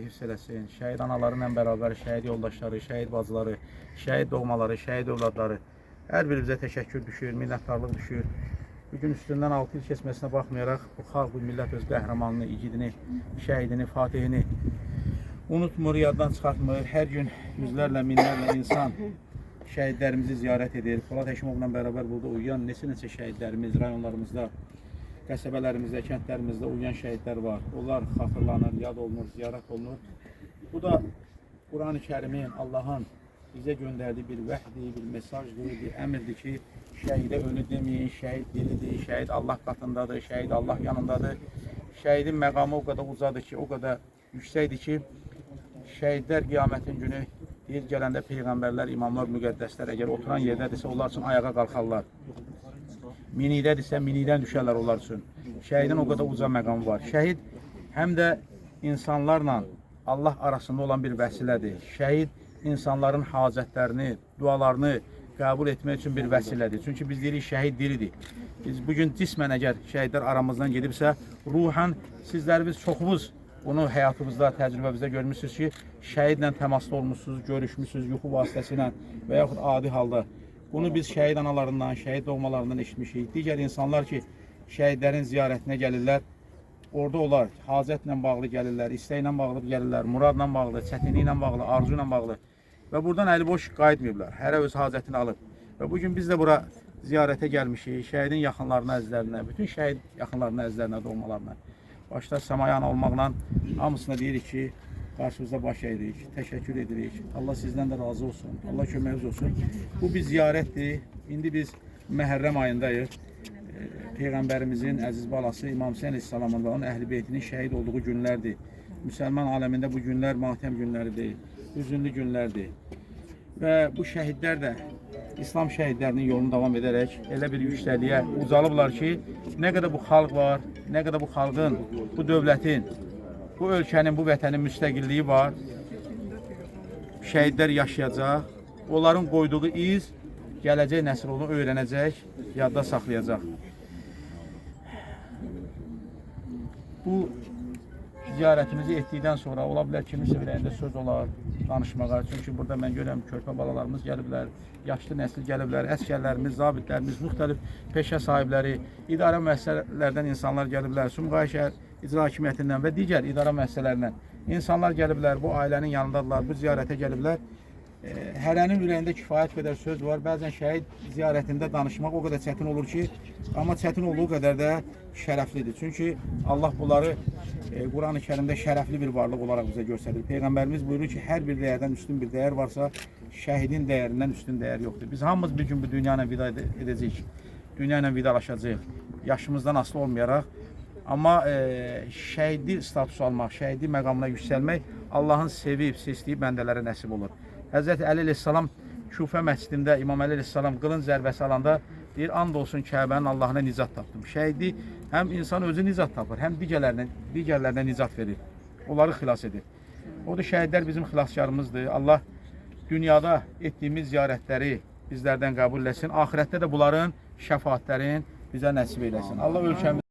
hifz eləsin. Şəhid anaları ilə bərabər şəhid yoldaşları, şəhid bacıları, şəhid doğmaları, şəhid övladları hər birimizə təşəkkür düşür, minnətdarlıq düşür. Bugün üstündən 6 il keçməsinə baxmayaraq bu xalq, bu millət öz qəhrəmanını, igidini, şəhidini, fatihini unutmur, yaddan çıxartmır. Hər gün yüzlərlə, minlərlə insan şəhidlərimizi ziyarət edir. Polad Həkimovla bərabər burada uyuyan neçə-neçə şəhidlərimiz rayonlarımızda, qəsəbələrimizdə, kəndlərimizdə uyuyan şəhidlər var. Onlar xatırlanır, yad olunur, ziyarət olunur. Bu da Quran-ı Kərimin, Allahın bizə göndərdiyi bir vəhdir, bir mesajdır, bir əmrdir ki, şəhidə ölü deməyin, şəhid diridir, şəhid Allah qatındadır, şəhid Allah yanındadır. Şəhidin məqamı o qədər ucadır ki, o qədər yüksəkdir ki, şəhidlər qiyamətin günü deyir gələndə peyğəmbərlər, imamlar, müqəddəslər əgər oturan yerdədirsə onlar üçün ayağa qalxarlar. Minikdədirsə minikdən düşərlər onlar üçün. Şəhidin o qədər uca məqamı var. Şəhid həm də insanlarla Allah arasında olan bir vəsilədir. Şəhid insanların hacətlərini, dualarını qəbul etmək üçün bir vəsilədir. Çünki biz deyirik şəhid diridir. Biz bugün cismən əgər şəhidlər aramızdan gedibsə, ruhən sizlərimiz çoxumuz bunu həyatımızda, təcrübəmizdə görmüsünüz ki, şəhidlə təmasda olmusunuz, görüşmüsünüz yuxu vasitəsilə və yaxud adi halda. Bunu biz şəhid analarından, şəhid doğmalarından eşitmişik. Digər insanlar ki, şəhidlərin ziyarətinə gəlirlər, orada onlar hacətlə bağlı gəlirlər, istəklə bağlı gəlirlər, muradla bağlı, çətinliklə bağlı, arzu ilə bağlı və buradan əli boş qayıtmayıblar. Hərə öz hacətini alıb. Və bugün biz də bura ziyarətə gəlmişik. Şəhidin yaxınlarına, əzizlərinə, bütün şəhid yaxınlarına, əzizlərinə, doğmalarına. Başda Səmaya ana olmaqla hamısına deyirik ki, qarşınızda baş əyirik, təşəkkür edirik. Allah sizdən də razı olsun. Allah köməyiniz olsun. Bu bir ziyarətdir. İndi biz Məhərrəm ayındayıq. Peyğəmbərimizin əziz balası İmam Hüseyn Əleyhisselamın və onun əhl-i beytinin şəhid olduğu günlərdir. Müsəlman aləmində bu günlər matəm günləri hüzünlü günlərdir. Və bu şəhidlər də İslam şəhidlərinin yolunu davam edərək elə bir yüksəkliyə ucalıblar ki, nə qədər bu xalq var, nə qədər bu xalqın, bu dövlətin, bu ölkənin, bu vətənin müstəqilliyi var, şəhidlər yaşayacaq. Onların qoyduğu iz gələcək nəsil onu öyrənəcək, yadda saxlayacaq. Bu ziyarətimizi etdikdən sonra ola bilər kiminsə ürəyində söz olar danışmağa. Çünki burada mən görürəm körpə balalarımız gəliblər, yaşlı nəsil gəliblər, əsgərlərimiz, zabitlərimiz, müxtəlif peşə sahibləri, idarə müəssisələrdən insanlar gəliblər, Sumqayıt şəhər icra hakimiyyətindən və digər idarə müəssisələrindən insanlar gəliblər, bu ailənin yanındadırlar, bu ziyarətə gəliblər. Hərənin ürəyində kifayət qədər söz var. Bəzən şəhid ziyarətində danışmaq o qədər çətin olur ki, amma çətin olduğu qədər də şərəflidir. Çünki Allah bunları Quran-ı Kərimdə şərəfli bir varlıq olaraq bizə göstərir. Peyğəmbərimiz buyurur ki, hər bir dəyərdən üstün bir dəyər varsa, şəhidin dəyərindən üstün dəyər yoxdur. Biz hamımız bir gün bu dünya ilə vida edəcəyik. Dünya ilə vidalaşacağıq. Yaşımızdan asılı olmayaraq. Amma şəhidi statusu almaq, şəhidi məqamına yüksəlmək Allahın sevib, seçdiyi bəndələrə nəsib olur. Həzrəti Əli əleyhissalam Kufə məscidində İmam Əli əleyhissalam qılınc zərbəsi alanda deyir, and olsun Kəbənin Allahına nicat tapdım. Şəhidi həm insan özü nicat tapır, həm digərlərinə nicat verir. Onları xilas edir. Odur şəhidlər bizim xilaskarımızdır. Allah dünyada etdiyimiz ziyarətləri bizlərdən qəbul eləsin. Axirətdə də bunların şəfaətlərin bizə nəsib eləsin. Allah ölkəmizi